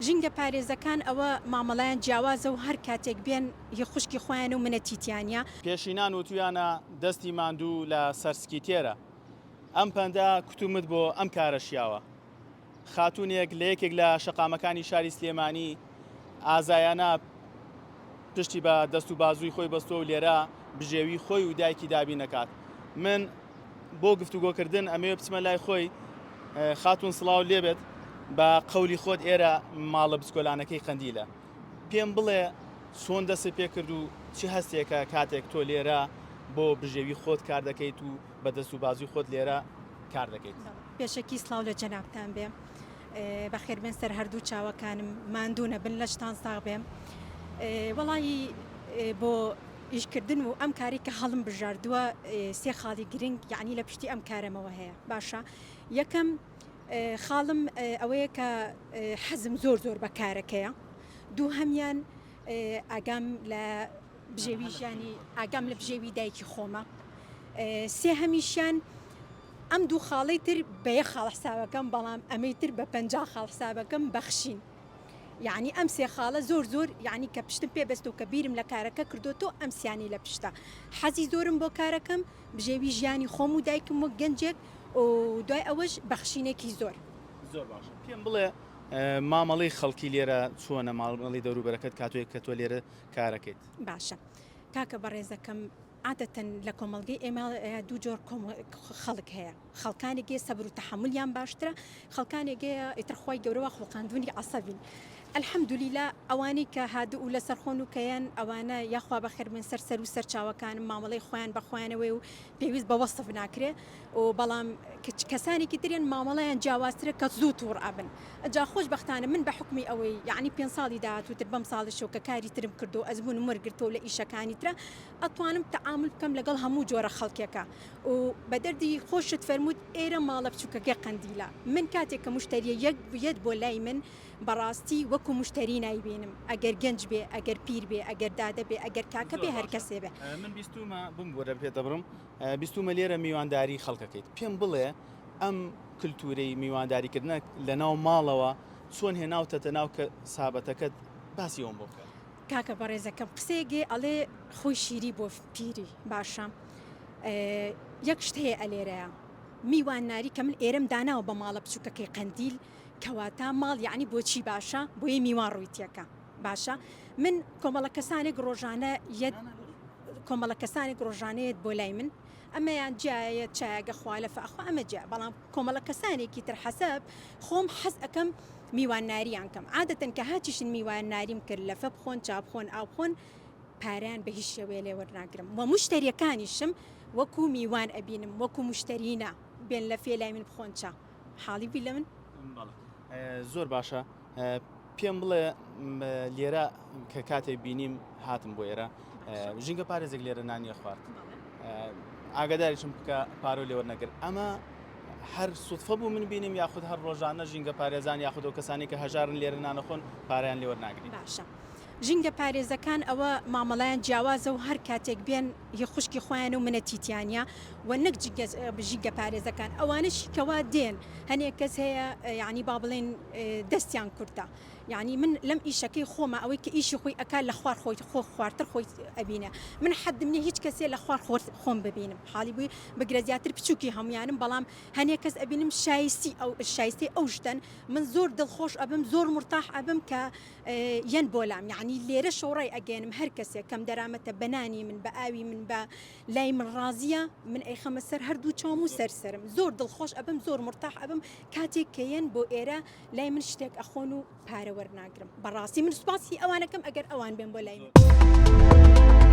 ژینگە پارێزەکان ئەوە مامەڵەیان جیاوازە و هەر کاتێک بێن هی خوشکی خۆیانە و منەتی تیانە. پێشینان وتویانە دەستی ماندوو لە سەر سکی تێرە. ئەم پەندە کتومت بۆ ئەم کارە شیاوە. خاتوونێک لە یەکێک لە شەقامەکانی شاری سلێمانی ئازایانە پشتی بە دەست و بازووی خۆی بەستووە و لێرە بژێوی خۆی و دایکی دابین دەکات. من بۆ گفتوگۆکردن ئەمەوێ بچمە لای خۆی. خاتوون سڵاو لێبێت بە قەولی خۆت ئێرە ماڵە بچکۆلانەکەی قەندیلە. پێم بڵێ چۆن دەستت پێکرد و چ هەستێکە کاتێک تۆ لێرە بۆ بژێوی خۆت کار دەکەیت و بە دەست و بازووی خۆت لێرە کار دەکەیت؟ پێشەکی سڵاو لە جەنابتان بێ. بەخێربێن سەر هەردوو چاوەکانم ماندوو نەبن لەشتان ساغ بێ. وەڵایی بۆ ئیشکردن و ئەم کاری کە هەڵم بژاردووە سێ خاڵی گرنگ یعنی لە پشتی ئەم کارەمەوە هەیە باشە یەکەم خاڵم ئەوەیە کە حەزم زۆر زۆر بە کارەکەیە دووهەمیان ئاگام لە بژێوی ژیانی ئاگام لە بژێوی دایکی خۆمە سێهەمیشیان ئەم دوو خاڵەی تر بە یەک خاڵ حسابەکەم بەڵام ئەمەی تر بە 50 خاڵ حسابەکەم بەخشین یعنی ئەم سێ خاڵە زۆر زۆر یعنی کە پشتم پێ بەستۆ کە بیرم لە کارەکە کردو تۆ ئەم سیانی لە پشتە حەزی زۆرم بۆ کارەکەم بژێوی ژیانی خۆم و دایکم وەک گەنجێک و دوای ئەوەش بەخشینێکی زۆر. زۆر باشە پێم بڵێ مامەڵەی خەڵکی لێرە چۆنە مامەڵەی دەوروبەرەکەت کاتێک کە تۆ لێرە کارەکەیت؟ باشە کاکە بەڕێزەکەم عادەتەن لە کۆمەڵگەی ئێمە دوو جۆر خەڵک هەیە خەڵکانێک هەیە سەبر و تەحەمولیان باشترە خەڵکانێک هەیە ئیتر خوای گەورە وا خوڵقاندونی عەسەبین الحمدللە ئەوانەی کە هادئ و لەسەر خۆن و کەیەن ئەوانە یاخوا بەخێر بن سەر سەر و سەر چاوەکانم مامەڵەی خۆیان بە خۆیانەوەی و پێویست بە وەسف ناکرێ و بەڵام کەسانێکی تریان مامەڵەیان جیاوازترە کە زوو توڕ ئەبن جا خۆشبەختانە من بە حوکمی ئەوەی یەعنی پێنج ساڵی داهاتووتر بەم ساڵیشەوە کە کاری ترم کردو ئەزموونم وەرگرتووە لە ئیشەکانی ترا ئەتوانم تەعامول بکەم لەگەڵ هەموو جۆرە خەڵکێکا و بە دەردی خۆشت فەرمووت ئێرە ماڵە بچووکەکەی قەندیلە من کاتێک کە مشتەریە یەک یەت بۆ لای من بەڕاستی وەکو مشتەری نایبینم ئەگەر گەنج بێ ئەگەر پیر بێ ئەگەر دادە بێ ئەگەر کاکە بێ هەر کەسێ بێ. من بیستوومە بمبورە پێت دەبڕم بیستوومە لێرە میوانداری خەڵکەکەیت پێم بڵێ ئەم کلتورەی میوانداریکردنە لەناو ماڵەوە چۆن هێناوتەتە ناو کە سابەتەکەت باسی ئەوم بۆ بکە. کاکە بەڕێزەکەم قسەیەک ئەڵێ خۆی شیری بۆ پیری باشە یەک شت هەیە ئەلێرەیە میوان ناری کە من ئێرەم داناوە بە ماڵە بچووکەکەی قەندیل کەواتە ماڵ یعنی بۆچی باشە بۆیە میوان ڕووی تێکە باشە من کۆمەڵە کەسانێک ڕۆژانە یەت کۆمەڵە کەسانێک ڕۆژانەیەت بۆ لای من ئەمەیان جیایە چایەگە خوا لە فەخوا ئەمە جیا بەڵام کۆمەڵە کەسانێکی تر حەسەب خۆم حەز ئەکەم میوان ناریان کەم عادەتەن کە هاتیشن میوان ناریم کرد لەفە بخۆن چا بخۆن ئاو بخۆن پارەیان بە هیچ شێوەیە لێ وەرناگرم وە مشتەریەکانیشم وەکو میوان ئەبینم وەکو مشتەری نا بێن لەفێ لای من بخۆن چا حاڵی بووی لە من؟ بەڵێ زۆر باشە پێم بڵێ لێرە کە کاتێک بینیم هاتم بۆ ئێرە ژینگە پارێزێک لێرە نانیە خوارد ئاگاداریشم بکە پارۆ لێوە نەگر ئەمە هەر سوتفە بوو من بینیم یاخود هەر ڕۆژانە ژینگە پارێزان یاخود ئەو کەسانی کە هەژارن لێرە نانەخۆن پارەیان لێوە ناگری باشە ژینگە پارێزەکان ئەوە مامەڵەیان جیاوازە و هەر کاتێک بێن هی خوشکی خۆیان و منەتی تیانە و نەک ژینگە پارێزەکان ئەوانەشی کەوا دێن هەنێک کەس هەیە یعنی با بڵێن دەستیان کورتە یعنی من لەم ئیشەکەی خۆمە ئەوەی کە ئیشی خۆی ئەکا لە خوار خۆی خۆ خوارتر خۆی ئەبینە من حەدم نیە هیچ کەسێ لە خوار خۆر خۆم ببینم حاڵی بووی بگرە زیاتر بچووکی هەمویانم بەڵام هەنێک کەس ئەبینم شایستی ئەو شایستەی ئەو شتەن من زۆر دڵخۆش ئەبم زۆر مرتاح ئەبم کە یەن بۆ لام یعنی لێرە شۆڕای ئەگەێنم هەر کەسێک کەم دەرامەتە بە نانی من بە ئاوی من بە لای من ڕازیە من ئەیخەمە سەر هەردوو چاوم و سەر سەرم زۆر دڵخۆش ئەبم زۆر مرتاح ئەبم کاتێک کە یەن بۆ ئێرە لای من شتێک ئەخۆن و پارە وەرناگرم بەڕاستی من سوپاسی ئەوانەکەم ئەگەر ئەوان بێن بۆ لای من.